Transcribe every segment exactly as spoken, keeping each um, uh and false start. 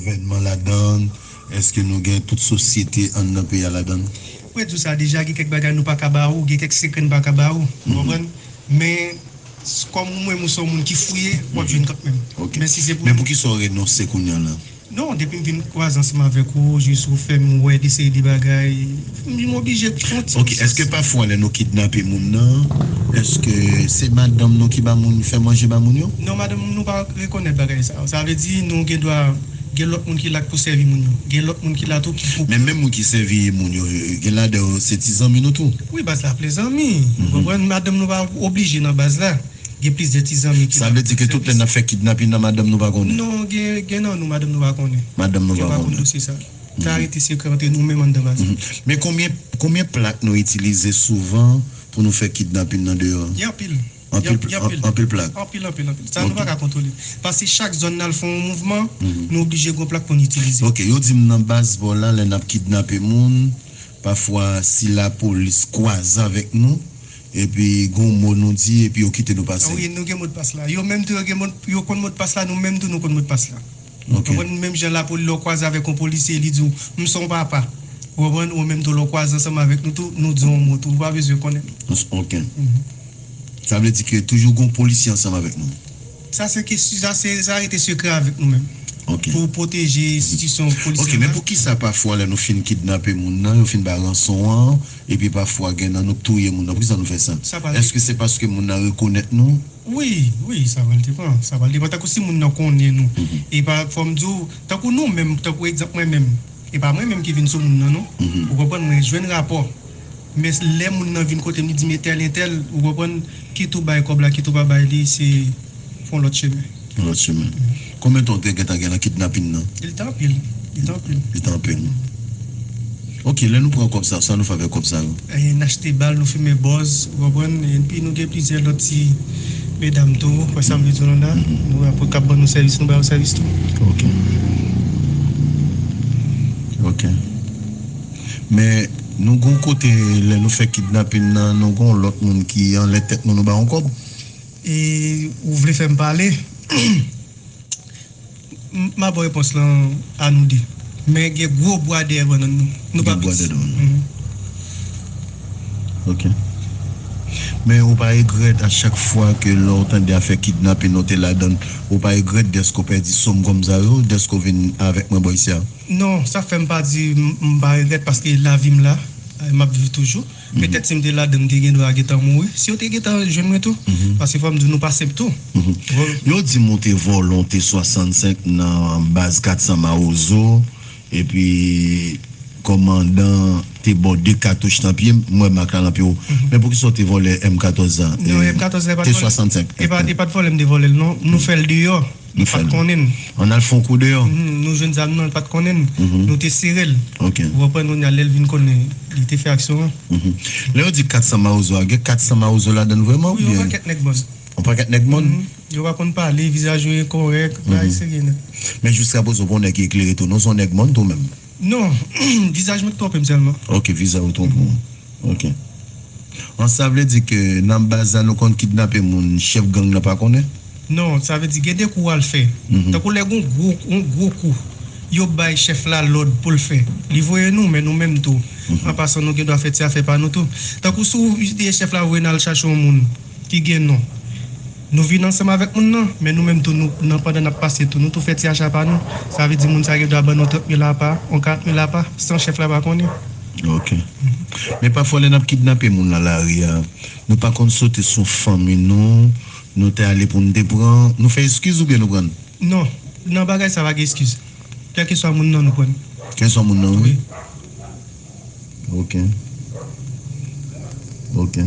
gouvènman ladan l? Èske nou gen tout sosyete anndan peyi a ladan l? Mwen di w sa deja, gen kèk bagay nou pa ka ba ou, gen kèk sekrè n pa ka ba ou, ou konprann? Men, s- kòm ou menm ou se yon moun ki fouye, w ap jwenn kanmenm. Ok. Men si se pou Men poukisa w renonse kounye a la? Non, depi m vin kwaze ansanm avèk ou, jis ou fè m wè de seri de bagay, m m oblije fè yon ti Ok, èske pafwa lè nou kidnape moun nan, èske se madanm nou ki ba moun, fè manje ba moun yo? Non, madanm nou pa rekonèt bagay sa. Sa vle di nou gen dwa gen lòt moun ki la k pou sèvi moun yo. Gen lòt moun ki la tou ki pou Men menm moun ki sèvi moun yo, gen ladan yo se ti zanmi nou tou? Wi, baz la ple zanmi. Ou konprann? Madanm nou pa oblije nan baz la. Gen plizyè ti zanmi ki Sa la vle di ke tout lè n ap fè kidnapin nan, madanm nou pa konnen? Non, gen, gen nan nou, madanm nou pa konnen. Madanm nou Yo pa pa konnen konnen. dosye sa. Sa rete sekrè antre nou menm anndan baz la. Men konbyen, konbyen plak nou itilize souvan pou nou fè kidnapin nan deyò a? Gen anpil. Anpil, Gen anpil. anpil plak? Anpil, anpil, anpil. Sa nou Ok. pa ka kontwole. Paske chak zòn n al fè yon mouvman, nou oblije gen yon plak pou n itilize. Ok, yo di m nan baz pa w la, lè n ap kidnape moun, pafwa si lapolis kwaze avèk nou, epi gon mo nou di, epi yo kite nou pase. Wi, nou gen modpas la. Yo menm tou, yo gen mod, yo konn modpas la, nou menm tou, nou konn modpas la. Ok. Ou konprann? Menm jan lapolis, lè w kwaze avèk yon polisye, li di w, "M se yon papa." Ou konprann? Ou menm tou, lè w kwaze ansanm avèk nou tou, nou di w yon mo tou. Ou pa bezwen konnen. Ok. Sa vle di ke toujou gon polisye ansanm avèk nou? Sa se kesyon, sa se, sa rete sekrè avèk nou menm. Ok. Pou pwoteje enstitisyon polisye Ok, men la. poukisa pafwa lè nou fin kidnape moun nan, yo fin bay ranson an, epi pafwa gen nan nou k touye moun nan, poukisa nou fè sa? Sa pa Èske se paske moun nan rekonèt nou? Wi, wi, sa pral depann. Sa pral depann. Tankou si moun nan konnen nou. E pa, fò m di w, tankou nou menm, tankou egzanp mwen menm. E pa mwen menm ki vin sou moun nan, non. Ou konprann? Mwen jwenn rapò. Men lè moun nan vin kote m, li di m entèl, entèl, ou konprann? Kit ou bay kòb la, kit ou pa bay li, se fè yon lòt chemen. Yon lòt chemen. Konbyen tan w te gentan gen nan kidnapin nan? Li te anpil. Li te anpil. Li te anpil. Ok, lè nou pran kòb sa, sa nou fè avèk kòb sa yo? E, n achte bal, nou fimen bòz, ou konprann? Epi nou gen plizyè lòt ti medam tou, wè sa m vle di w la, nou apre k ap ban nou sèvis, nou ba yo sèvis tou. Ok. Ok. Men, nou gon kote, lè nou fè kidnapin nan, nou gon lòt moun ki anlè tèt nou, nou ba yon kòb? E ou vle fè m pale? M, m a ba w repons lan a nou de. Men gen gwo bwa dèyè bannann nou. Nou pa Gen bwa piti. dèyè bannann. Mhm. Ok. Men ou pa regrèt a chak fwa ke lè w tande afè kidnapin nou te ladan l, ou pa regrèt dèske w pèdi sòm kòm sa yo, dèske w vin avèk mwen bò isi a? Non, sa fè m pa di m, m pa regrèt paske lavi m la, e, m ap viv toujou. Petèt si m te ladan, m te gen dwa gentan mouri. Si yo te gentan jwenn mwen tou. Paske fò m di w, nou pa senp tou. Yo di m ou te vòlè yon T swasannsenk nan baz kat san Mawozo, epi kòmandan te ba w de katouch nan pye, m wè mak la nan pye w. Men poukisa w te vòlè M katòz la? Non, E, M katòz la e pa t vòlè. T swasannsenk. E pa, e pa t vòlè m te vòlè l, non. Nou fè l deyò. Nou Li pa fè t l. konnen n. Ann al fè yon kou deyò. Mhm, nou jwenn zam nan, li pa t konnen n. Nou te sere l. Ok. Ou konprann, kounye a, lè l vin konnen, li te fè aksyon an. Lè yo di kat san Mawozo a, gen kat san Mawozo ladan l vrèman Wi, yon oubyen? pakèt nèg mòn. Yon pakèt nèg mòn? Mhm. Yo pa konn pale, vizaj yo enkòrèk, bagay serye nèt. Men jiskaprezan, ou pa yon nèg ki eklere tou, non, se yon nèg mòn tou menm? Non, vizaj mwen ki twonpe m sèlman. Ok, vizaj ou twonpe w. Ok. An, sa vle di ke nan baz la nou konn kidnape moun, chèf gang nan pa konnen? Non, sa vle di gen de kou w al fè. Tankou lè gon gwo, yon gwo kou, yo bay chèf la lòd pou l fè. Li voye nou, men nou menm tou. An pasan, nou gen dwa fè ti afè pa nou tou. Tankou si w, chèf la voye n al chache yon moun ki gen non. Nou vin ansanm avèk moun nan, men nou menm tou, nou, nan, pandan n ap pase tou, nou tou fè ti acha pa nou. Sa vle di moun sa gen dwa ban nou trant mil apa, yon karant mil apa, san chèf la pa konnen. Ok. Men pafwa, lè n ap kidnape moun nan lari a, nou pa konn sote sou fanmi nou, nou te ale pou n te pran, nou fè eskiz oubyen nou pran? Non, nan bagay sa pa gen eskiz. Kèlkeswa moun nan nou pran. Kèlkeswa moun nan, wi. Wi. Ok. Ok.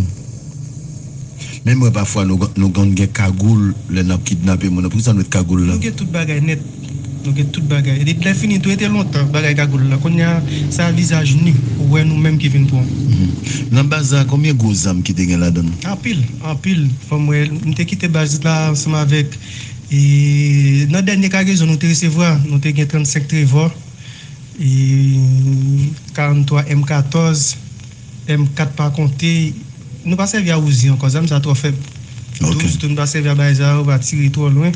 Men m wè pafwa nou, nou konn gen kagoul lè n ap kidnape moun nan. Poukisa nou met kagoul la? Nou gen tout bagay nèt. Nou gen tout bagay. E depi lè fini tou, e te lontan bagay kagoul la. Kounye a, sa vizaj ni. Ou wè nou menm ki vin pran. Mhm. Nan baz la, konbyen gwo zam ki te gen ladan l? Anpil, anpil. Fò m wè, m te kite baz la ansanm avèk, e, nan dènye kagezon nou te resevwa, nou te gen trannsenk Trevor, e, karanntwa M katòz, M kat pa konte. Nou pa sèvi a Uzi ankò, zam sa twò fèb. Ok. Douz tou, nou pa sèvi a bagay sa yo, pa tire twò lwen.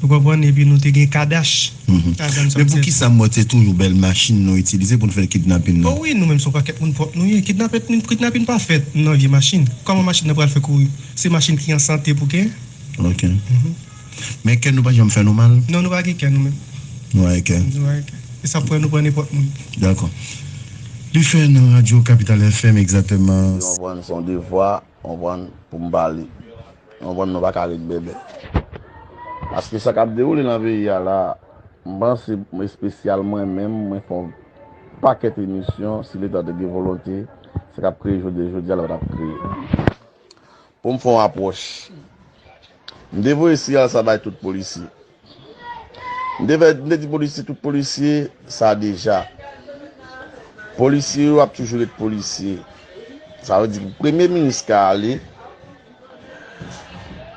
Ou konprann? Epi nou te gen kadach. Mhm. Adan Men pou ki sa m wè se toujou bèl machin nou itilize pou n fè kidnapin nan? O wi, nou menm se yon pakèt moun pwòp nou ye. Kidnapin, kidnapin pa fèt nan vye machin. Kòman machin nan pral fè kouri? Se machin ki an sante pou gen. Ok. Men kè nou pa janm fè nou mal? Non, nou pa gen kè nou menm. Nou pa gen kè. Nou pa gen kè. E sa pran nou pran nenpòt moun. Dakò. Li fè nan radyo Kapital F M egzakteman. Yon pran se yon devwa, yon pran pou m pale. Yon pran nou pa ka ret bèbè. Paske sa k ap dewoule nan peyi a la, m panse espesyal mwen menm, mwen fè yon pakèt emisyon, si Leta te gen volonte, sa k ap kreye jodi jodi a la pa t ap kreye. Pou m fè yon apwòch, m te voye siyal sa bay tout polisye. M te fè, m te di polisye, tout polisye, sa deja. Polisye yo ap toujou ret polisye. Sa vle di premye minis ka ale,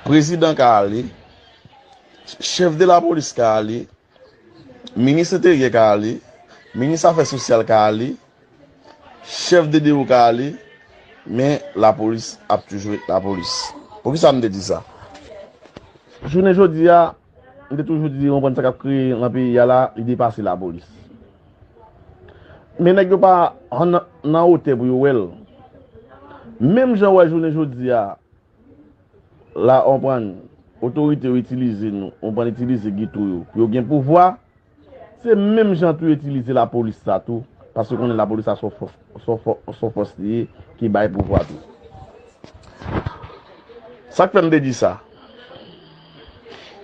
prezidan ka ale, chèf de lapolis ka ale, minis enteryè ka ale, minis afè sosyal ka ale, chèf de D O ka ale, men lapolis ap toujou ret lapolis. Poukisa m te di sa? Jounen jodi a, m te toujou di, yon pwen sa k ap kreye nan peyi a la, li depase lapolis. Men nèg yo pa nan, nan wotè pou yo wè l. Menm jan wè jounen jodi a, la, w konprann, otorite yo itilize nou, w konprann, itilize geto yo pou yo gen pouvwa, se menm jan tou yo itilize lapolis sa tou, paske konnen lapolis sa se yon fò- se yon fò- se yon fòs li ye ki bay pouvwa tou. Sa k fè m te di sa?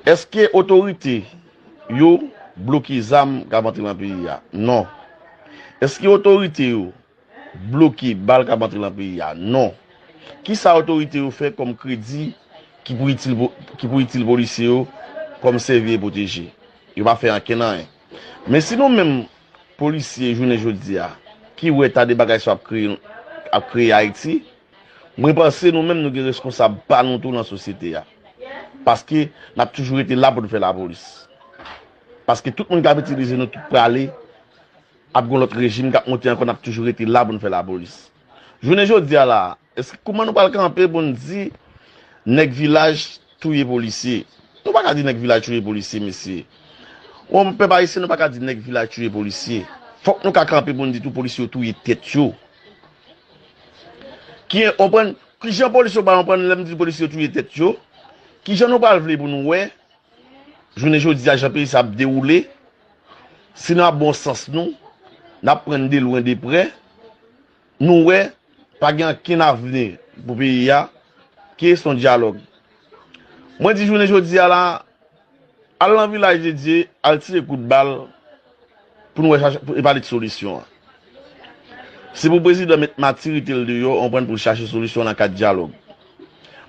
Èske otorite yo bloke zam k ap antre nan peyi a? Non. Èske otorite yo bloke bal k ap antre nan peyi a? Non. Kisa otorite yo fè kòm kredi ki pou itil, ki pou itil polisye yo kòm sèvi e pwoteje? Yo pa fè ankenn anyen. Men si nou menm polisye jounen jodi a ki wè ta de bagay sa ap kreye, ap kreye Ayiti, mwen panse nou menm nou gen reskonsab pa nou tou nan sosyete a. Paske n ap toujou rete la pou n fè lapolis. Paske tout moun k ap itilize nou tout prale, ap gen lòt rejim k ap monte ankò, n ap toujou rete la pou n fè lapolis. Jounen jodi a la, èske kouman nou pral kanpe pou n di nèg vilaj touye polisye? Nou pa ka di nèg vilaj touye polisye, mesye. Yon pèp ayisyen, nou pa ka di nèg vilaj touye polisye. Fòk nou ka kanpe pou n di tou polisye yo touye tèt yo. Ki, w konprann, kijan polisye yo pral konprann lè m di polisye yo touye tèt yo? Kijan nou pral vle pou nou wè jounen jodi a jan peyi sa ap dewoule? Si n ap bon sans nou, n ap pran de lwen de prè, nou wè pa gen ankenn avni pou peyi a, ki kesyon dyalòg. Mwen di jounen jodi a la, al nan Vilaj de Dye, al tire kout bal pou nou wè chache, pou, e pale de solisyon an. Se pou prezidan met matirite l deyò, w konprann, pou l chache solisyon nan kad dyalòg.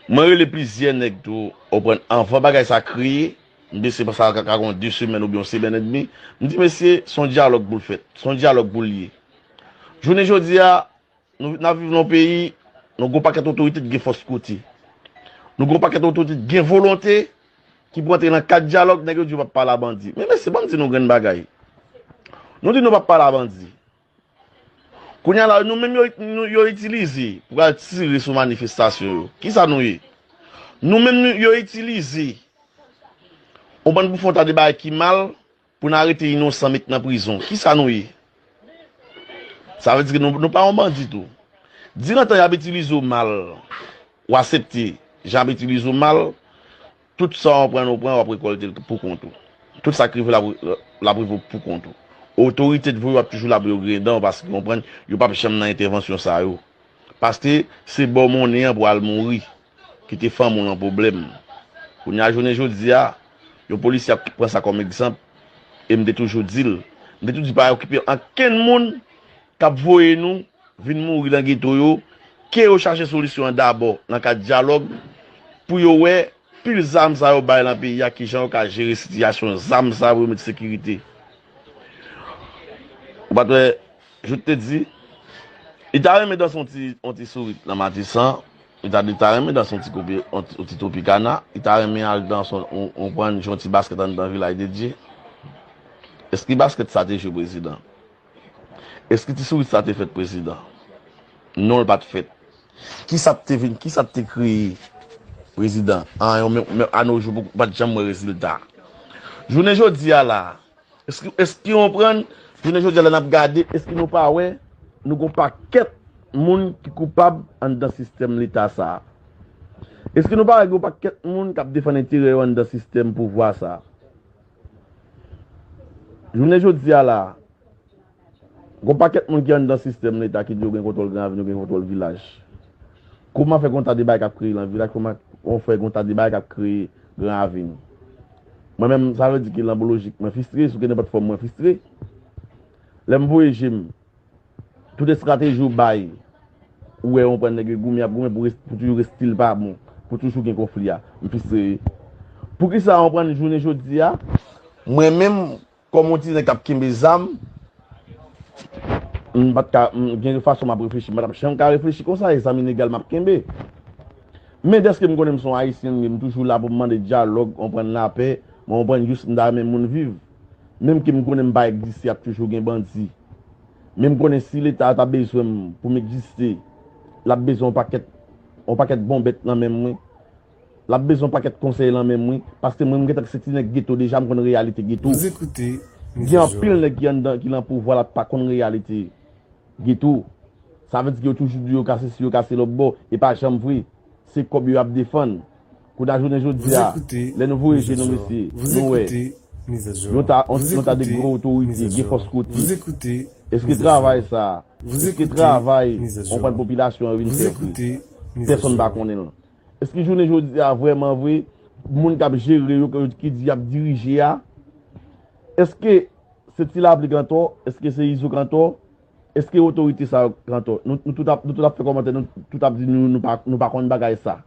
Mwen rele plizyè nèg tou, w konprann, anvan bagay sa kreye, m panse sa ka, ka gen de semèn oubyen yon semèn edmi, m di, mesye, se yon dyalòg pou l fèt, se yon dyalòg pou l ye. Jounen jodi a, nou, n ap viv nan yon peyi, nou gen yon pakèt otorite ki gen fòs kote. Nou gen yon pakèt otorite ki gen volonte, ki pou antre nan kad dyalòg, nèg yo di yo p ap pale a bandi. Men mesye, ban m di nou grenn bagay. Nou di nou p ap pale a bandi. Kounye a la, nou menm yo, nou, yo itilize pou al tire sou manifestasyon yo. Kisa nou ye? Nou menm nou, yo itilize yon bann pou fè yon ta de bagay ki mal, pou n arete inosan met nan prizon. Kisa nou ye? Sa vle di ke nou, nou pa yon bandi tou. Diran tan y ap itilize w mal, w aksepte jan y ap itilize w mal, tout sa w pran, w pran, w ap rekòlte l pou kont ou. Tout sa k rive w, l ap, l ap rive w pou kont ou. Otorite t voye w ap toujou la pou yo griyen dan w, paske w konprann, yo p ap janm nan entèvansyon sa yo. Paske se ba w monnen an pou al mouri. Kite fanmi w nan pwoblèm. Kounye a jounen jodi a, yon polisye ap pran sa kòm egzanp, e m te toujou di l, m te toujou di pa okipe ankenn moun k ap voye nou vin mouri nan geto yo, ke yo chache solisyon an dabò nan kad dyalòg, pou yo wè pil zam sa yo bay nan peyi a, kijan yo ka jere sitiyasyon zam sa yo pou yo met sekirite. Ou pa t wè, Jout te di, li ta renmen danse yon ti, yon ti sourit nan Matisan, li ta, li ta renmen danse yon ti kopi, yon ti, yon ti Tropicana, li ta renmen al danse yon, yon, yon pran jwe yon ti baskèt anndan Vilaj de Dye. Èske baskèt sa te jwe prezidan? Èske ti sourit sa te fèt prezidan? Non, l pa t fèt. Kisa t te vin, kisa t te kreye prezidan? An, yo menm, menm a no jou, ou pa t janm wè rezilta. Jounen jodi a la, èske, èske w konprann? Jounen jodi a la n ap gade, èske nou pa wè nou gon pakèt moun ki koupab anndan sistèm leta sa a? Èske nou pa wè gon pakèt moun k ap defann enterè yo anndan sistèm pouvwa sa a? Jounen jodi a la, gon pakèt moun ki anndan sistèm leta ki di yo gen kontwòl Gran Ravin, yo gen kontwòl vilaj. Kòman fè gon ta de bagay k ap kreye nan vilaj, kòman fè gon ta de bagay k ap kreye Gran Ravin? Mwen menm, sa vle di ke lanbo lojik, mwen fristre, sou ke nenpòt fòm mwen fristre. Lè m voye je m, tout estrateji w bay, ou wè, w konprann, nèg yo goumen, y ap goumen pou res-, pou toujou res-, stil pa bon, pou toujou gen konfli a. M fristre. Poukisa, w konprann, jounen jodi a, mwen menm, kòm yon ti nèg k ap kenbe zam, m pa t ka, m gen fason m ap reflechi, m pa t ap janm ka reflechi konsa, e zam ilegal m ap kenbe. Men dèske m konnen m se yon Ayisyen, m toujou la pou m mande dyalòg, w konprann, lapè, mwen, w konprann, jis m ta renmen moun viv. Menm ke m konnen m pa egziste, ap toujou gen bandi. Men m konnen si leta ta bezwen m pou m egziste, l ap bezwen yon pakèt, yon pakèt bon bèt nan men mwen. L ap bezwen yon pakèt konsèy nan men mwen, paske mwen, m gentan se ti nèg geto deja, m konn reyalite geto. Vous écoutez Gen anpil nèg ki anndan, ki nan pouvwa la, pa konn reyalite geto. Sa vle di ke yo toujou di yo ka sesi, yo ka se lòt bò, e pa janm vre. Se kòb yo ap defann. Kounye a jounen jodi a, lè nou voye je nou, mesye, nou wè yon ta, yon, yon ta de gwo otorite, gen fòs kote. Èske travay sa, èske travay, w konprann, popilasyon an vin fè vre? Pèsonn pa konnen l. Èske jounen jodi a, vrèman vre, moun k ap jere yo, ki di y ap dirije a, èske se Ti Lapli k antò? Èske se Izo k antò? Èske otorite sa yo k antò? Nou, nou tout ap, nou tout ap fè kòmantè, nou tout ap di nou, nou pa, nou pa konn bagay sa.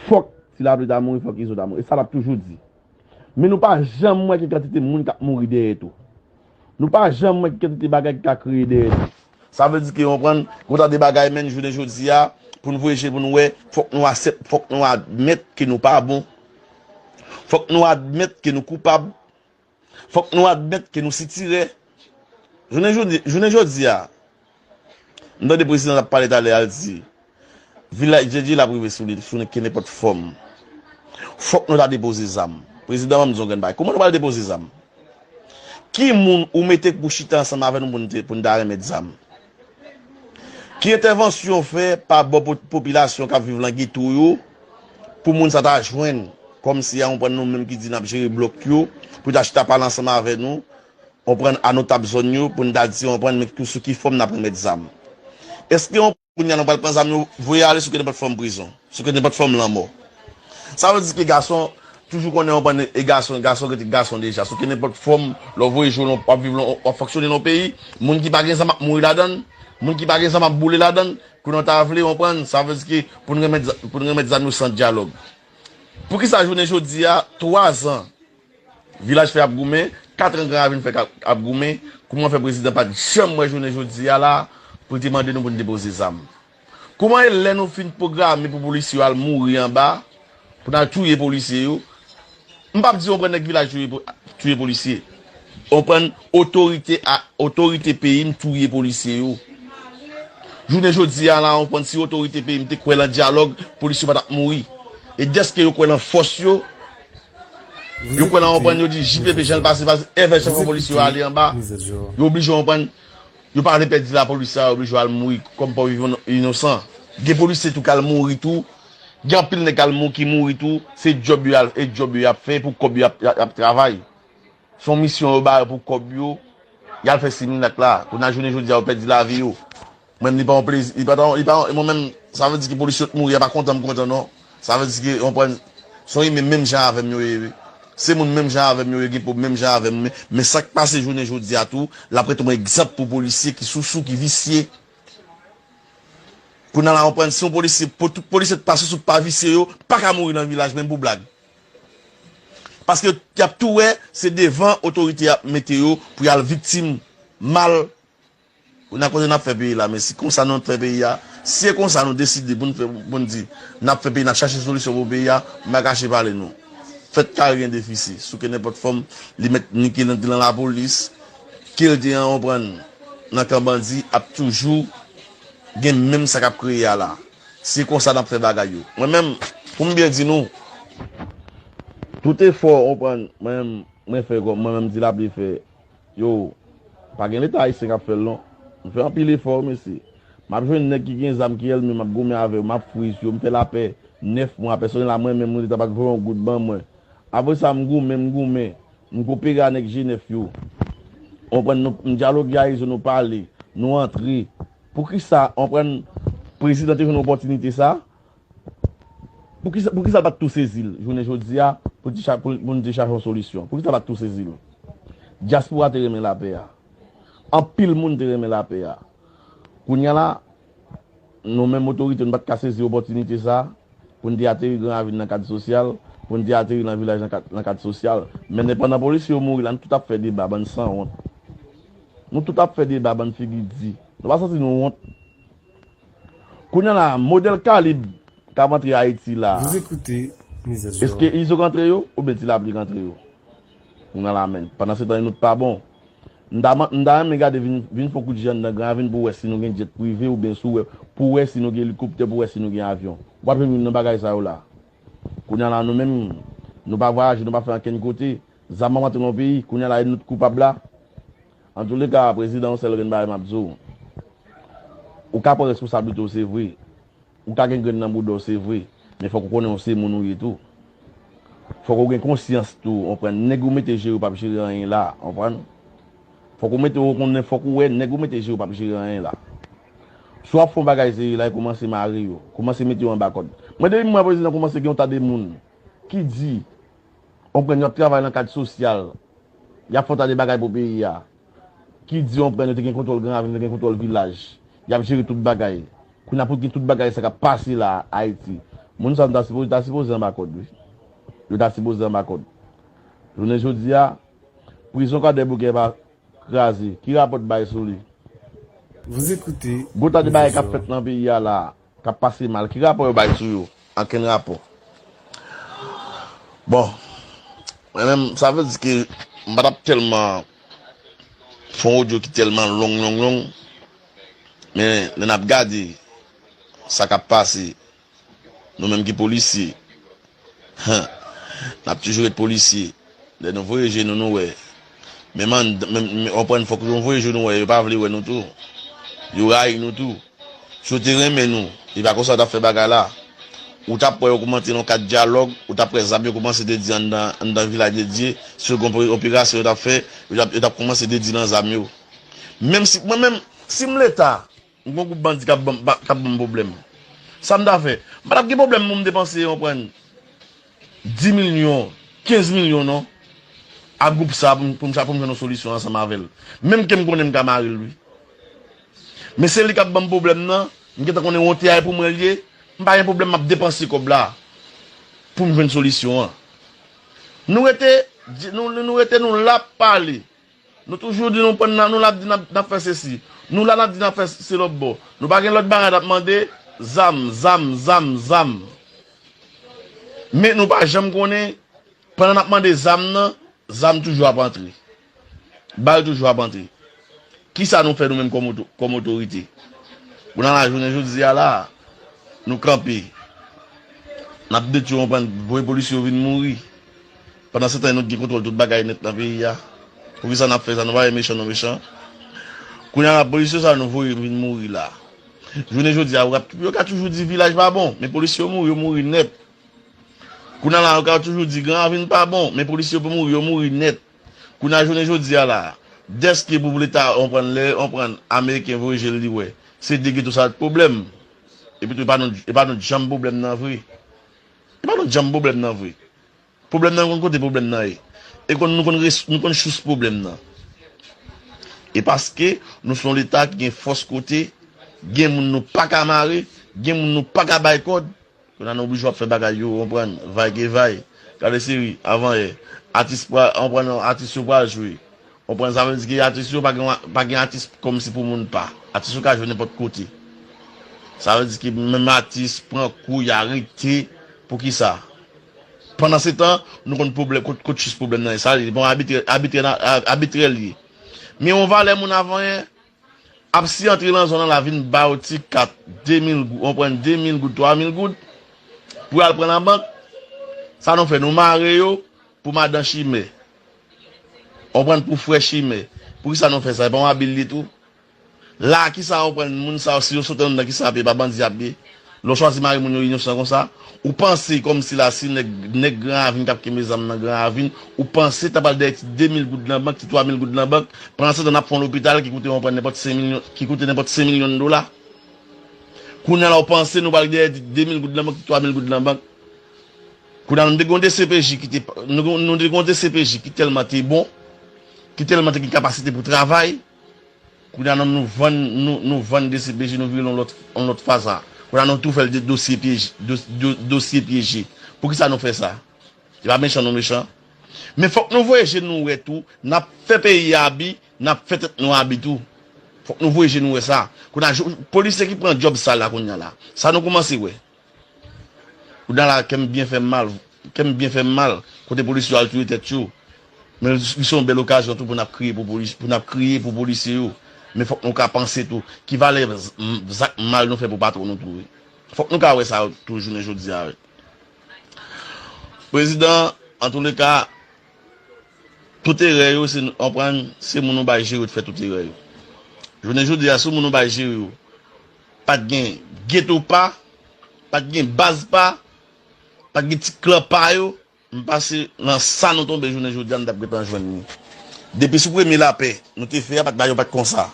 Fòk Ti Lapli ta mouri, fòk Izo ta mouri. E sa n ap toujou di. Men nou pa janm wè ki kantite moun k ap mouri dèyè tou. Nou pa janm wè ki kantite bagay ki ka kreye dèyè tou. Sa vle di ke, w konprann, gon ta de bagay, men jounen jodi a, pou n voye je pou n wè, fòk nou aksep-, fòk nou admèt ke nou pa bon. Fòk nou admèt ke nou koupab. Fòk nou admèt ke nou sitirè. Jounen jodi, jounen jodi a, m tande prezidan t ap pale talè a, l di, vilaj Djendji l ap rive sou li, sou ke nenpòt fòm. Fòk nou ta depoze zam. Prezidan, ban m di yon grenn bagay. Kòman nou pral depoze zam? Ki moun ou mete pou chita ansanm avè nou pou n te, pou n ta remèt zam? Ki entèvansyon w fè pa bò po-, popilasyon k ap viv nan geto yo, pou moun sa ta jwenn, kòmsi a, w konprann, nou menm ki di n ap jere blòk yo, pou ta chita pale ansanm avè nou, w konprann, a notab zòn yo, pou n ta di, w konprann, men sou ki fòm n ap remèt zam? Èske yon, kounye a, nou pral pran zam yo, voye ale sou ke nenpòt fòm prizon, sou ke nenpòt fòm lanmò? Sa vle di ke gason toujou konnen, w konprann, e gason, gason rete gason deja. Sou ke nenpòt fòm, lè w voye je w, w ap viv, w ap fonksyone nan yon peyi, moun ki pa gen zam ap mouri ladan l, moun ki pa gen zam ap boule ladan l. Kounye a, w ta vle, w konprann, sa vle di ke pou n remèt za-, pou n remèt zam yo san dyalòg. Poukisa jounen jodi a, twa zan, Vilaj fè ap goumen, kat an Gran Ravin fè ap, ap goumen, kòman fè prezidan pa t janm wè jounen jodi a la pou l te mande nou pou n depoze zam? Kòman e lè nou fin pwograme pou polisye yo al mouri anba, pou n al touye polisye yo? M p ap di w pran nèg vilaj touye po-, touye polisye. W konprann, otorite a, otorite peyi m touye polisye yo. Jounen jodi a la, w konprann, si otorite peyi m te kwè nan dyalòg, polisye yo pa t ap mouri. E dèske yo kwè nan fòs yo, yo kwè nan, w konprann, yo di J P P jan l pase, pase, èvè jan fò polisye yo ale anba, yo oblije, w konprann, yo pa vle pèdi lapolis la, yo oblije al mouri kòm pa vivan inosan. Gen polisye tou k al mouri tou, gen anpil nèg k al mou-, ki mouri tou, se djòb yo al, e djòb yo y ap fè, pou kòb yo y ap, y ap, y ap travay. Se yon misyon yo ba yo pou kòb yo, y al fè similak la. Kounye a jounen jodi a, yo pèdi lavi yo. Mwen menm, li pa yon plezi, li pa ta, li pa yon, mwen menm, sa vle di ke polisye yo t mouri a pa kontan m kontan non. Sa vle di ke, w konprann, se yon imen menm jan avè m yo ye, wi. Se moun menm jan avè m yo ye, gen pwob menm jan avè m, men, men sa k pase jounen jodi a tou, l ap rete yon egzanp pou polisye ki sousou, ki visye. Kounye a la, w konprann, si yon polisye, pou tout polisye t pa sousou, pa visye yo, pa ka mouri nan vilaj, menm pou blag. Paske y ap tou wè, se devan otorite y ap mete yo pou y al viktim mal. Kounye a kote n ap fè peyi la, men si konsa nou ap fè peyi a, si se konsa nou deside pou n fè, pou n di, n ap fè peyi, n ap chache solisyon pou peyi a, m pa kache pale nou. Fèt kare gen defisi, sou ke nenpòt fòm, li mèt ni ke l te nan lapolis, ke l te an, w konprann, nan kan bandi, ap toujou gen menm sa k ap kreye a la. Se konsa n ap fè bagay yo. Mwen menm, pou m byen di nou, tout efò, w konprann, mwen menm, mwen fè kòm mwen menm Ti Lapli fè. Yo, pa gen Leta ayisyen k ap fè l non. M fè anpil efò, mesye. M ap jwenn nèg ki gen zam ki èlmi, m ap goumen avè yo, m ap fri sou yo, m fè lapè nèf mwa, pèsonèl la mwen menm, Leta pa t voye yon goud ban mwen. Apre sa, m goumen, m goumen, m koopere a nèg G nèf yo. Ou konprann, nou, m dyaloge a Izo, nou pale, nou antre. Poukisa, ou konprann, prezidan te jwenn opòtinite sa? Poukisa, poukisa l pa t tou sezi l jounen jodi a pou l te cha-, pou, pou nou te chache yon solisyon? Poukisa l pa t tou sezi l? Dyaspora te renmen lapè a. Anpil moun te renmen lapè a. Kounye a la, nou menm otorite, nou pa t ka sezi opòtinite sa a pou n te ateri Gran Ravin nan kad sosyal, pou n te ateri nan vilaj nan kad, nan kad sosyal. Men pandan polisye yo mouri la, nou tout ap fè deba, bann sanwont. Nou tout ap fè deba, bann figi di. Nou pa santi nou wont? Kounye a la, modèl kalib k ap antre Ayiti la, Vous écoutez Miss Azur. Èske Izo k antre yo oubyen Ti Lapli k antre yo? Kounye a la, men, pandan se tan, nou t pa bon. M ta, m ta renmen gade, vin, vin fè yon kout je anndan Gran Ravin pou wè si nou gen djèt prive oubyen si w wè, pou wè si nou gen elikoptè, pou wè si nou gen avyon. W ap jwenn youn nan bagay sa yo la. Kounye a la, nou menm, nou pa vwayaje, nou pa fè ankenn kote. Zam ap antre nan peyi, kounye a la, e nou t koupab la. Antouleka, prezidan, yon sèl grenn bagay m ap di w. Ou ka pran responsablite w, se vre. Ou ka gen grenn nan bouda w, se vre. Men fòk ou konnen w se moun ou ye tou. Fòk ou gen konsyans tou, ou konprann. Nèg ou mete jere yo p ap jere anyen la, ou konprann. Fòk ou mete, ou konnen, fòk ou wè nèg ou mete jere yo p ap jere anyen la. Si w ap fè yon bagay serye la, e kòmanse mare yo. Kòmanse mete yo anba kòd. Mwen, depi m wè prezidan kòmanse gen yon ta de moun ki di, ou konprann, y ap travay nan kad sosyal. Y ap fè yon ta de bagay pou peyi a. Ki di, ou konprann, yo te gen kontwòl Gran Ravin, yo te gen kontwòl vilaj. Y ap jere tout bagay. Kounye a pou gen tout bagay sa k ap pase la Ayiti. Moun sa yo ta sipoze, ta sipoze anba kòd, wi. Yo ta sipoze anba kòd. Jounen jodi a, prizon Kwadèboukè pa kraze. Ki rapò t bay sou li? Vous écoutez Gwo ta de bagay k ap fèt nan peyi a la, k ap pase mal. Ki rapò yo bay sou yo? Ankenn rapò. Bon, mwen menm, sa vle di ke m pa t ap tèlman fè yon odyo ki tèlman long, long, long. Men, lè n ap gade sa k ap pase, nou menm ki polisye, n ap toujou ret polisye. Lè nou voye je nou, nou wè. Menm an, menm, menm, ou konprann, fòk nou voye je nou wè, yo pa vle wè nou tou. Yo rayi nou tou. Si yo te renmen nou, e pa konsa yo t ap fè bagay la. Ou t ap wè yo kòmanse nan kad dyalòg, ou t ap wè zam yo kòmanse dedi anndan, anndan Vilaj de Dye, si yo gen yon operasyon yo t ap fè, yo t ap, yo t ap kòmanse dedi nan zam yo. Menm si, mwen menm, si m Leta, m gen yon gwoup bandi k ap ban m, k ap ban m pwoblèm. Sa m ta fè? M pa t ap gen pwoblèm pou m depanse, ou konprann, dis milyon, kenz milyon non, a gwoup sa pou m, pou m, pou m jwenn yon solisyon ansanm avè l. Menm ke m konnen m ka mare l, wi. Men se li k ap ban m pwoblèm nan, m gentan konnen wonte a e pou mwen l ye, m pa gen pwoblèm, m ap depanse kòb la pou m jwenn solisyon an. Nou rete, nou, nou rete, nou la ap pale. Nou toujou di nou pran nan, nou la ap di n ap, n ap fè sesi. Nou la n ap di n ap fè se lòt bò. Nou pa gen lòt bagay n ap mande, zam, zam, zam, zam. Men nou pa janm konnen, pandan n ap mande zam nan, zam toujou ap antre. Bal toujou ap antre. Kisa nou fè nou menm kòm oto-, kòm otorite? Kounye a la, jounen jodi a la, nou kanpe. N ap detwi, ou konprann, voye polisye yo vin mouri. Pandan se tan, nou t gen kontwòl tout bagay nèt nan peyi a. Poukisa n ap fè sa? Nou pa wè mechan nou mechan. Kounye a la, polisye sa yo nou voye vin mouri la. Jounen jodi a, yo ka, yo ka toujou di vilaj pa bon, men polisye yo mouri, yo mouri nèt. Kounye a la, yo ka toujou di Gran Ravin pa bon, men polisye yo mouri, yo mouri nèt. Kounye a, jounen jodi a la, dèske pou Leta, ou konprann, lè, ou konprann, Ameriken voye je l li wè, se de geto sa t pwoblèm. Epi tou, e pa nou, e pa nou janm pwoblèm nan vre. E pa nou janm pwoblèm nan vre. Pwoblèm nan, nou konn kote pwoblèm nan ye. E konn, nou konn res-, nou konn sous pwoblèm nan. E paske nou se yon Leta ki gen fòs kote, gen moun nou pa ka mare, gen moun nou pa ka bay kòd, kounye a nou oblije ap fè bagay yo, ou konprann, vay ke vay. Gade seri, avan yè, atis pral, ou konprann, atis yo pral jwe. Ou konprann, sa vle di ke atis yo pa gen, pa gen atis kòmsi pou moun pa. Atis yo ka jwe nenpòt kote. Sa vle di ke menm atis pran kou, y arete. Poukisa? Pandan se tan, nou konn pwoblèm, kot, kot sous pwoblèm nan ye. Sa li, bon, abitrè, abitrè, abitrè li ye. Men yon valè moun avan yè, ap si antre nan zòn nan la vin ba yo ti kat, de mil goud, ou konprann, de mil goud, twa mil goud, pou y al pran nan bank. Sa nou fè, nou mare yo pou madan chimè. Ou konprann, pou frè chimè. Poukisa nou fè sa? E pa yon abi l ye tou? La, kisa ou konprann, moun sa yo, si yo sot anndan, kisa y ap ye? Pa bandi y ap ye? Lè w chwazi mare moun yo inosan konsa, ou panse kòmsi la, si nèg, nèg Gran Ravin k ap kenbe zam nan Gran Ravin, ou panse ta pral dèyè ti de mil goud nan bank, ti twa mil goud nan bank, pandan se tan n ap fè yon lopital ki koute, ou konprann, nenpòt senk milyon, ki koute nenpòt senk milyon dola? Kounye a la, ou panse nou pral dèyè ti de mil goud nan bank, ti twa mil goud nan bank? Kounye a, nou te gen yon D C P J ki te, nou, nou te gen yon D C P J ki tèlman te bon, ki tèlman te gen kapasite pou travay. Kounye a, nou, nou vann, nou, nou vann D C P J, nou vire l yon lòt, yon lòt faza. Kounye a, nou tou fè l de dosye pyeje, dos-, do-, dosye pyeje. Poukisa nou fè sa? Se pa mechan nou mechan. Men fòk nou voye je nou wè tou, n ap fè peyi a abi, n ap fè tèt nou abi tou. Fòk nou voye je nou wè sa. Kounye a, jou, polisye ki pran djòb sal la kounye a la, sa nou kòmanse wè. Kounye a la, kè m byen fè m mal, kè m byen fè m mal, kote polisye yo al touye tèt yo. Men li se yon bèl okazyon tou pou n ap kriye pou polis-, pou n ap kriye pou polisye yo. Men fòk nou ka panse tou, ki valè z-, m-, zak mal nou fè pou patwon nou tou, wi. Fòk nou ka wè sa tou jounen jodi a, wi. Prezidan, antouleka, tout erè yo, se, w konprann, se moun ou bay jere yo te fè tout erè yo. Jounen jodi a, si moun ou bay jere yo, pa t gen geto pa, pa t gen baz pa, pa t gen ti klan pa yo, m panse nan sa nou tonbe jounen jodi a, nou t ap gentan jwenn li. Depi sou premye lapè nou te fè a, pa t, bagay yo pa t konsa.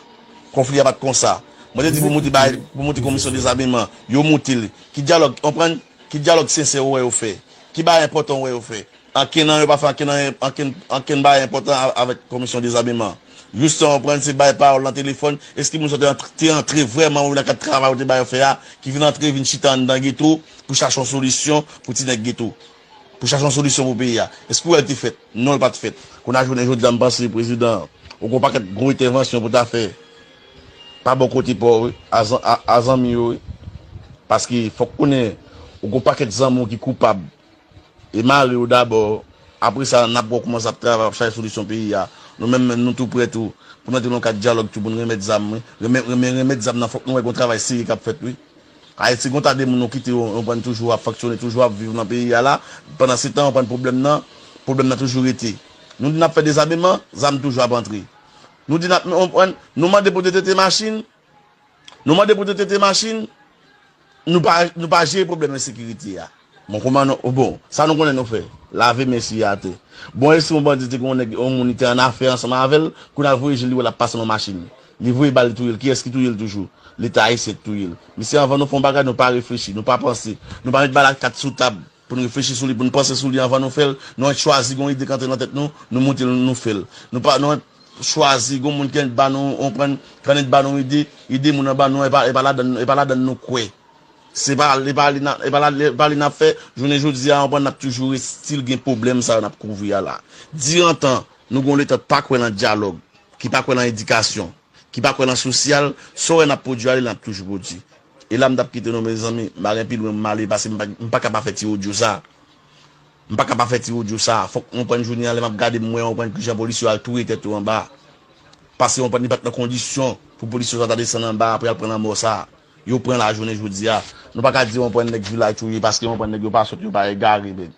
Konfli a pa t konsa. Mwen te di pou moute bay, pou moute komisyon dezameman, yo moute l. Ki dyalòg, w konprann? Ki dyalòg sensè ou wè yo fè? Ki bagay enpòtan ou wè yo fè? Ankenn nan yo pa fè ankenn, ankenn, ankenn bagay enpòtan a-, avèk komisyon dezameman. Jis sa w konprann, se bay pawòl nan telefòn. Èske moun sa te antre, te antre vrèman wi nan kad travay ou te ba yo fè a, ki vin antre, vin chita anndan geto pou chache yon solisyon pou ti nèg geto? Pou chache yon solisyon pou peyi a. Èske w wè l te fèt? Non, l pa t fèt. Kounye a jounen jodi a, m panse prezidan, ou gon pakèt gwo entèvansyon pou ta fè pa bò kote pa w, wi, a zan-, a, a zanmi yo, wi. Paske fòk konnen, ou gon pakèt zanmi w ki koupab. E mare yo dabò. Apre sa, n ap wè w kòman sa ap travay, ap chache solisyon peyi a. Nou menm, menm, nou tou prè tou, pou n antre nan yon kad dyalòg tou, pou n remèt zam, wi. Renmen, renmen, remèt zam nan, fòk nou wè gon travay serye k ap fèt, wi. Ayiti gon ta de moun nou kite yo, yo pran toujou ap fonksyone, toujou ap viv nan peyi a la. Pandan se tan, yo pran pwoblèm nan, pwoblèm nan toujou rete. Nou di n ap fè dezameman, zam toujou ap antre. Nou di n ap, nou, nou mande pou detete machin, nou mande pou detete machin, nou pa, nou pa jere pwoblèm ensekirite a. Bon, kòman nou, bon, sa nou konnen nou fè, lave men siye atè. Bon, e si yon bandi te gen yon nèg, yon moun li te annafè ansanm avè l, kounye a l voye je l, li wè l ap pase nan machin. Li voye bal, li touye l. Kiyès ki touye l toujou? Leta ayisyen ki touye l. Mesye, anvan nou fè yon bagay, nou pa reflechi, nou pa panse, nou pa met bal ak kat sou tab pou n reflechi sou li, pou n panse sou li anvan nou fè l. Nou chwazi gon ide k antre nan tèt nou, nou moute l, nou fè l. Nou pa, nou chwazi gon moun ki annik ba nou, konprann, ki annik ba nou ide, ide moun an ba nou, e pa, e pa ladann, e pa ladann nou kwè. Se pa, e pa li n a, e pa la, e pa li n ap fè, jounen jodi a, konprann, n ap toujou still gen pwoblèm sa yo n ap kouvri a la. Dirantan, nou gon leta k pa kwè nan dyalòg, ki pa kwè nan edikasyon, ki pa kwè nan sosyal, sa w wè n ap pwodui a, li n ap toujou pwodui. E la m t ap kite nou, mezanmi, m pa gen pi lwen m ale, paske m pa, m pa ka pa fè ti odyo sa. M pa ka pa fè ti odyo sa. Fòk, konprann, jounen an, lè m ap gade, m wè, konprann, kijan polisye yo al touye tèt yo anba. Paske, konprann, li pa t nan kondisyon pou polisye sa ta desann anba apre al pran lanmò sa. Yo pran la jounen jodi a. Nou pa ka di, konprann, nèg vilaj touye, paske, konprann, nèg yo pa sòt, yo pa egare, men.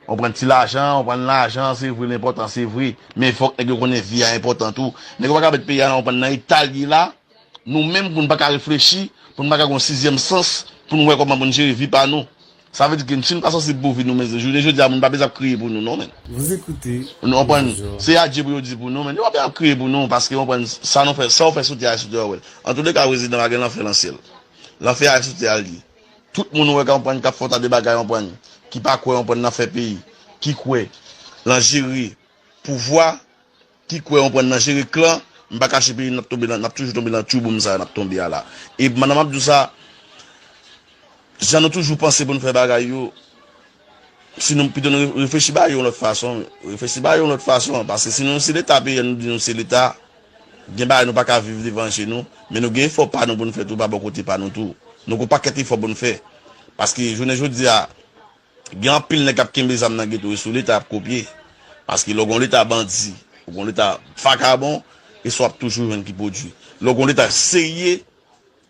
Konprann, ti lajan, konprann, lajan, se vre, l enpòtan, se vre. Men fòk nèg yo konnen vi a enpòtan tou. Nèg yo pa ka met peyi a, konprann, nan eta l ye la. Nou menm, pou n pa ka reflechi, pou n pa ka gen yon sizyèm sans, pou n wè kòman pou n jere vi pa nou. Sa vle di ke si n pa sansib pou vi nou, men jounen jodi a, moun pa bezwen ap kriye pou nou, non, men. Vous écoutez. Nou konprann, se adye pou yo di pou nou, men yo pa bezwen ap kriye pou nou, paske, konprann, sa nou fè, sa w fè sou tè a, sou tè a, w wè l. Antouleka, prezidan pa gen lanfè nan syèl. Lanfè a sou tè a l ye. Tout moun ou wè k ap, konprann, k ap fè yon ta de bagay, konprann, ki pa kwè, konprann, nan fè peyi, ki kwè nan jere pouvwa, ki kwè, konprann, nan jere klan, m pa kache peyi, n ap tonbe nan, n ap toujou tonbe nan tchouboum sa a n ap tonbe a la. E pandan m ap di w sa, jan nou toujou panse pou n fè bagay yo, si nou, pito nou re-, reflechi ba yo yon lòt fason, reflechi ba yo yon lòt fason, paske si nou se leta peyi a, nou di nou se leta, gen bagay nou pa ka viv devan je nou, men nou gen efò pa nou pou n fè tou, pa bò kote pa nou tou. Nou gon pakèt efò pou n fè. Paske jounen jodi a, gen anpil nèg k ap kenbe zam nan geto yo, sou leta y ap kopye. Paske lè w gon leta bandi, ou gon leta vakabon, e sa w ap toujou jwenn ki pwodui. Lè w gon leta serye,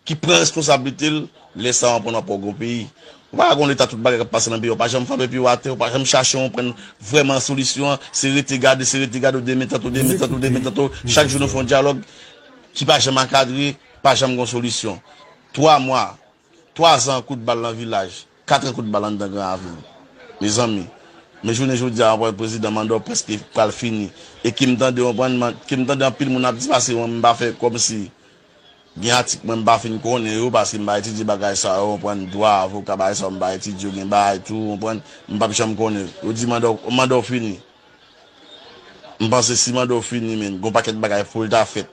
ki pran responsablite l, lè sa a w ap wè w gon peyi. Ou pa ka gen yon leta tout bagay k ap pase nan peyi a, ou pa janm frape pye w atè, ou pa janm chache yon pran vrèman solisyon an, se rete gade, se rete gade, demen tanto, demen tanto, demen tanto, chak jou nou fè yon dyalòg ki pa janm ankadre, pa janm gen yon solisyon. Twa mwa, twa zan kout bal nan vilaj, kat an kout bal anndan Gran Ravin. Mezanmi, men jounen jodi a, w ap wè prezidan manda w prèske pral fini. E ke m tande, w konprann, ke m tande anpil moun ap di, pase mwen, m pa fè kòmsi. Gen atik mwen m pa fin konnen yo, paske m pa etidye bagay sa yo, w konprann, dwa, avoka, bagay sa yo, m pa etidye yo, gen bagay tou, w konprann, m p ap janm konnen. Yo di manda w, manda w fini. M panse si manda w fini, men, gen yon pakèt bagay pou l ta fèt.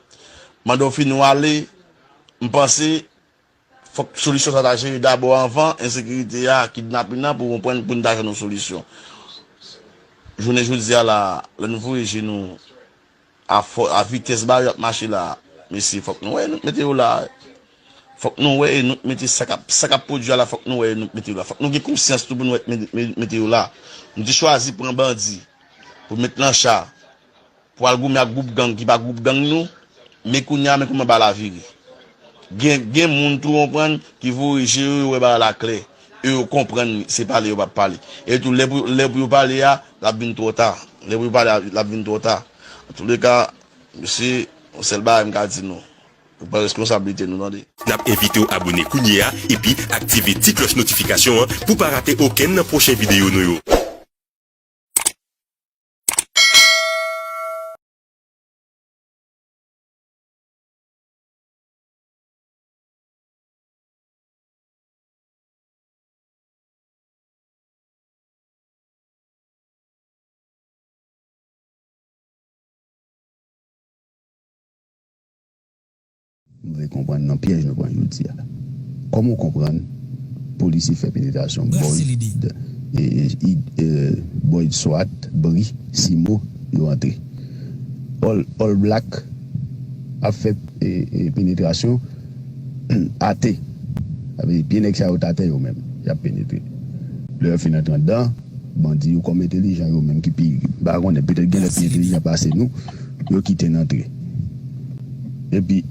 Manda w fini, w ale, m panse, fòk solisyon sa ta jere dabò anvan ensekirite a, kidnapin nan, pou w konprann, pou n ta jwenn yon solisyon. Jounen jodi a la, lè nou voye je nou a fò, a vitès ba yo ap mache la, mesye, fòk nou wè e nou k mete yo la. Fòk nou wè e nou k mete sa k ap, sa k ap pwodui a la, fòk nou wè e nou k mete yo la. Fòk nou gen konsyans tou pou nou wè k mete, mete yo la. Nou te chwazi pran bandi pou met nan cha, pou al goumen ak gwoup gang ki pa gwoup gang nou, men kounye a, men kòman bagay la vire. Gen, gen moun tou, w konprann, ki voye je yo, yo wè bagay la klè. E yo konprann se pale yo p ap pale. E tou, lè pou, lè pou yo pale a, l ap vin twò ta. Lè pou yo pale a, l ap vin twò ta. Antouleka, mesye, yon sèl bagay m ka di nou. Nou pran responsablite nou, tande. N ap envite w abone kounye a epi aktive ti klòch notifikasyon an pou w pa rate okenn nan pwochen videyo nou yo. M vle konprann nan pyèj nou pran jodi a. Kòman w konprann polisye fè penetrasyon Boyd, e, e, e, Boyd Swat, Bri, Simo, yo antre? All, All Black ap fè, e, e, penetrasyon atè. Sa vle di pye nèg sa yo t atè yo menm, y ap penetre. Lè yo fin antre anndan, bandi yo kòm entelijan yo menm ki pi, m pa konnen, petèt gen lè pi entelijan pase nou, yo kite n antre. Epi,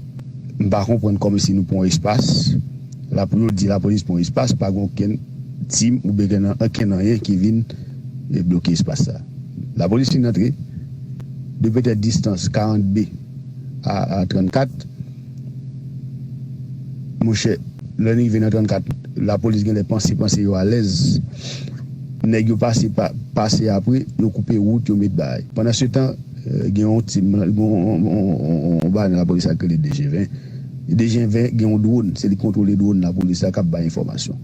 m pa konprann kòmsi nou pran yon espas, la pou yo di lapolis pran yon espas, pa gen okenn tim oubyen gen okenn anyen ki vin, e, bloke espas sa. Lapolis fin antre, de petèt distans karant B a, a trannkat, monchè, lè n rive nan trannkat, lapolis genlè panse, panse yo alèz. Nèg yo pase pa, pase apre, yo koupe wout, yo met bagay. Pandansetan, e, gen yon ti, yon, yon, yon, yon, yon bagay nan lapolis la ki rele D G ven. D G ven gen yon dwòn, se li k kontwole dwòn lapolis la k ap bay enfòmasyon.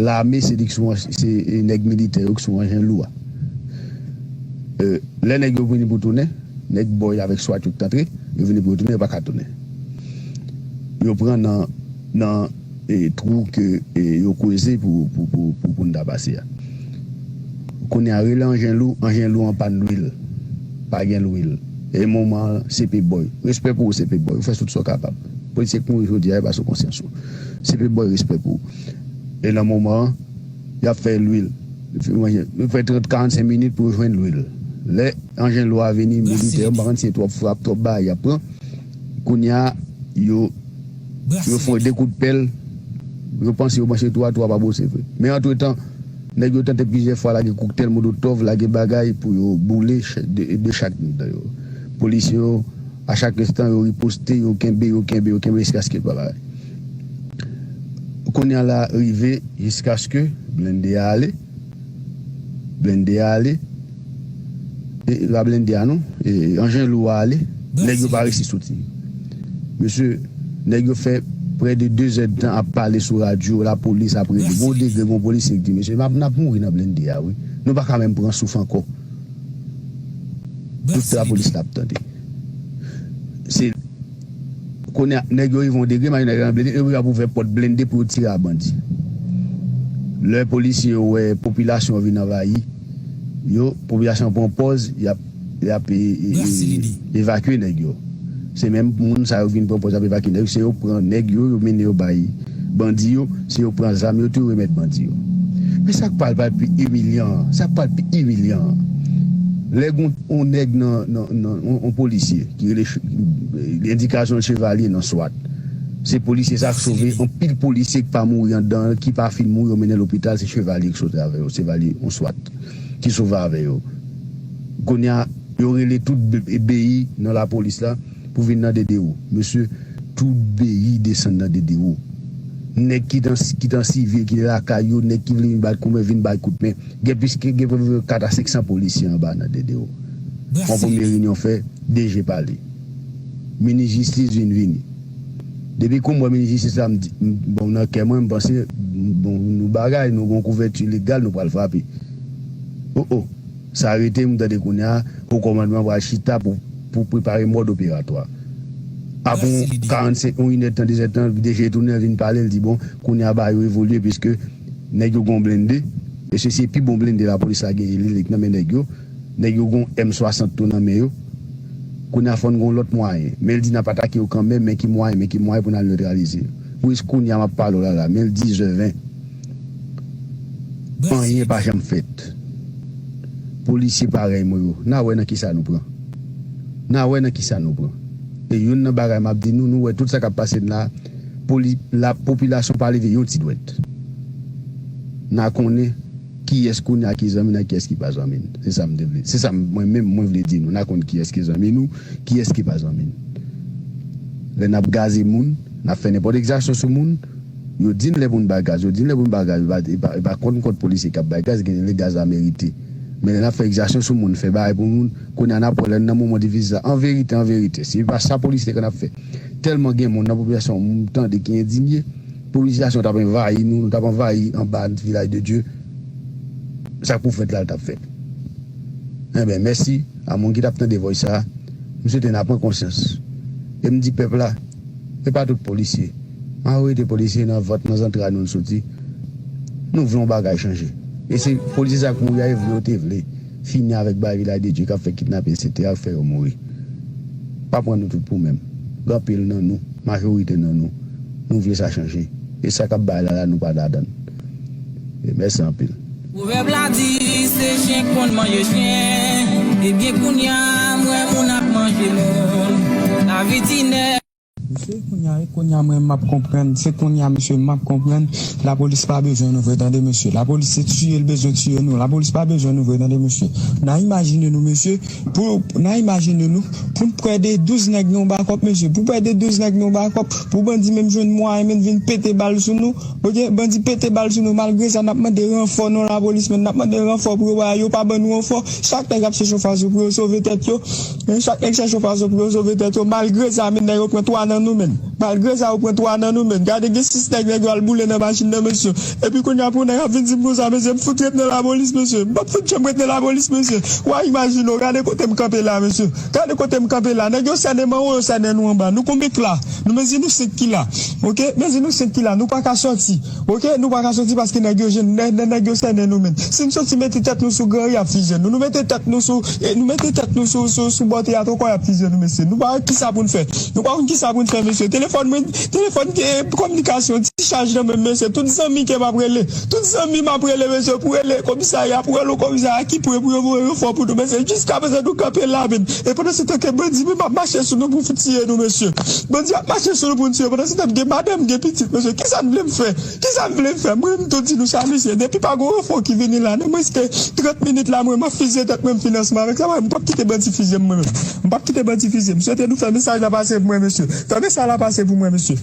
Lame, se li k sou, se, e, nèg militè yo k sou anjen lou a. E, lè nèg yo vini pou tounen, nèg Boyd avèk Swat yo ki t antre, yo vini pou yo tounen, yo pa ka tounen. Yo pran nan, nan, e, twou ke, e, yo kweze pou, pou, pou, pou, pou n ta pase a. Kounye a, rele anjen lou, anjen lou an pàn lwil. Pa gen lwil. E moman an, C P Boy. Respè pou ou, C P Boy. Ou fè tout sa w kapab. Polisye k mouri jodi a, e pa sou konsyans ou. C P Boy, respè pou ou. E nan moman an, y ap fè lwil. Yo fè trant, karannsenk minit pou yo jwenn lwil. Lè anjen lou a vini, militè yo, m pa konn si se twòp frap, twòp bagay y ap pran. Kounye a, yo, yo fè de kout pèl. Yo panse yo branche twou a, twou a pa branche vre. Men antretan, nèg yo tante plizyè fwa lage koktèl molotòv, lage bagay pou yo boule ch-, de, de chak mitan yo. Polisye yo, a chak enstan, yo riposte, yo kenbe, yo kenbe, yo kenbe, jiskaske l pa bay. Kounye a la rive, jiskaske blende a ale. Blende a ale. E, e pa blende a non. E, anjen lou a ale. Nèg yo pa resi soti. Mesye, nèg yo fè prè de de zè d tan ap pale sou radyo, lapolis ap rele. Gon degre, gon polisye ki di, "Mesye, n ap, n ap mouri nan blende a, wi. Nou pa ka menm pran souf ankò." Tout lapolis la ap tande. Se Kounye a, nèg yo rive yon degre, malgre nèg yo nan blende, yo ap ouvè pòt blende pou yo tire a bandi. Lè polisye yo wè popilasyon an vin anvayi yo, popilasyon an pran pòz, y ap, y ap, e, e, e, evakye nèg yo. Se menm moun sa yo vin pran pòz ap evakye nèg yo, se yo pran nèg yo, yo mennen yo bay bandi yo, se yo pran zam yo tou, yo remèt bandi yo. Men sa k pral, pral pi imilyan an, sa k pral pi imilyan an. Lè gon, on nèg nan, nan, nan, on, on polisye ki rele ch-, endikasyon l chevalye nan swat. Se polisye sa k sove, anpil polisye ki pa mouri anndan, ki pa fin mouri, yo mennen lopital, se chevalye ki sove avè yo, chevalye yon swat ki sove avè yo. Kounye a, yo rele tout be- beyi nan lapolis la pou vin nan D D O. Mesye, tout beyi desann nan D D O. Nèg ki t an, ki t an sivil, ki te lakay yo, nèg ki vle vin bay kout men, vin bay kout men. Gen plis ke gen kat a senk san polisye anba nan D D O. Yon premye reyinyon fè, D G pale. Minis jistis vin vini. Depi kou m wè minis jistis la, m di, m- bon, nan kè mwen, m panse, bon, nou bagay, nou gon kouvèti legal, nou pral frape. O, o, sa rete, m tande kounye a, wo kòmandman pral chita pou, pou prepare mòd operatwa. Apre yon karannsenk, yon inèdtan, dezèdtan, D G tounen vin pale, l di, bon, kounye a bagay yo evolye, piske nèg yo gon blende, e se, se pi bon blende lapolis la genyen, li, li k nan men nèg yo. Nèg yo gon M swasant tou nan men yo. Kounye a fò n gon lòt mwayen. Men l di n ap atake yo kanmenm, men ki mwayen, men ki mwayen pou n al netralize yo. Pou jis kounye a m ap pale w la la, men l dizè ven. Anyen pa janm fèt. Polisye parèy mwen yo, n a wè nan kisa nou pran. N a wè nan kisa nou pran. E youn nan bagay m ap di nou, nou wè tout sa k ap pase n la, poli, la popilasyon pa leve yon ti dwèt. N a konnen kiyès kounye a ki zanmi n ak kiyès ki pa zanmi n. Se sa m te vle. Se sa m- mwen menm mwen vle di nou. N a konn kiyès ki zanmi nou, kiyès ki pa zanmi n. Lè n ap gaze moun, n ap fè nenpòt egzasyon sou moun, yo di n lè pou n bay gaz, yo di n lè pou n bay gaz, e pa, e pa, e pa kont kont polisye k ap bay gaz, gen lè gaz la merite. Men lè n ap fè egzasyon sou moun, fè bagay pou moun, kounye a n ap wè lè n nan moman difisil la. An verite, an verite, se pa sa polisye k ap fè. Tèlman gen moun nan popilasyon, m tande ki endinye, popilasyon t ap anvayi nou, nou t ap anvayi anba Vilaj de Dye. Sa k pou fèt la, l t ap fèt. Enben, mèsi a moun ki t ap tande voice sa a. M swete n a pran konsyans. E m di pèp la, e pa tout polisye. Majorite polisye nan vant, nan zantray nou n soti. Nou vle yon bagay chanje. E se polisye sa k mouri a, e vle yo te vle fini avèk bagay Vilaj de Dye k ap fè kidnape, etsetera, k fè yo mouri. Pa pran nou tout pou menm. Gen anpil nan nou, majorite nan nou, nou vle sa chanje. E sa k ap bay la la, nou pa ladan l. E mèsi anpil. Pwovèb la di, se chen k konn manje chen. Ebyen, kounye a, m wè moun ap manje moun. Lavi ti nèg. Mesye, kounye a, kounye a, mwen, m ap konprann. Se kounye a, mesye, m ap konprann. Lapolis pa bezwen nou vre, tande, mesye. Lapolis se tiye l bezwen tiye nou. Lapolis pa bezwen nou vre, tande, mesye. N a imajine nou, mesye, pou, n a imajine nou, pou n prè de douz nèg nan yon bakòp, mesye. Pou prè de douz nèg nan yon bakòp, pou bandi menm jwenn mwayen, menm vin pete bal sou nou. Oke, bandi pete bal sou nou. Malgre sa, n ap mande ranfò nan lapolis, men n ap mande ranfò pou yo ba yo, pa ban nou ranfò. Chak nèg ap chèche yon fason pou yo sove tèt yo. Men chak nèg chèche yon fason pou yo sove tèt yo. Malgre sa, men nèg yo pran twa nan nou, men. Malgre sa, yo pran twa nan nou, men. Gade, gen sis nèg, nèg yo al boule nan machin nan, mesye. Epi kounye a, pou nèg ap vin di m konsa, mesye, m fout ret nan lapolis, mesye. M p ap fout janm ret nan lapolis, mesye. W a imajine w, gade kote m kanpe la, mesye. Gade kote m kanpe la. Nèg yo sènen m anwo, yo sènen nou anba. Nou konbyen k la? Nou mezi nou senk ki la. Oke? Mezi nou senk ki la. Nou pa ka sòti. Oke? Nou pa ka sòti paske nèg yo jwenn, nè- nè- nèg yo sènen nou, men. Si n sòti mete tèt nou sou granri, y ap fizye nou. Nou mete tèt nou sou, e, nou mete tèt nou sou, sou, sou bò teyat ankò, y ap fizye nou, mesye. Nou pa wè kisa pou n fè. Nou pa konn kisa pou n fè, mesye. Telefòn mwen, telefòn ke kominikasyon, ti chaj nan men m, mesye. Tout zanmi ke m ap rele. Tout zanmi m ap rele, mesye, pou rele komisarya, pou rele komisarya ki pre pou yo voye ranfò pou nou, mesye. Jiskaprezan, nou kanpe la, men. E pandan se tan ke bandi menm ap mache sou nou pou tiye nou, mesye. Bandi ap mache sou nou pou n tiye. Pandan se tan, gen madanm, gen pitit, mesye. Kisa n vle m fè? Kisa n vle m fè? Mwen, m tou di nou sa, mesye. Depi pa gon ranfò ki vini la, nan mwens ke trant minit la, mwen, m ap fizye tèt mwen, m fin ansanm avèk sa. Mwen, m p ap kite bandi fizye m, mwen menm. M p ap kite bandi fizye m. M swete nou fè mesaj la pase pou mwen, mesye. Fè mesaj la pase pou mwen, mesye.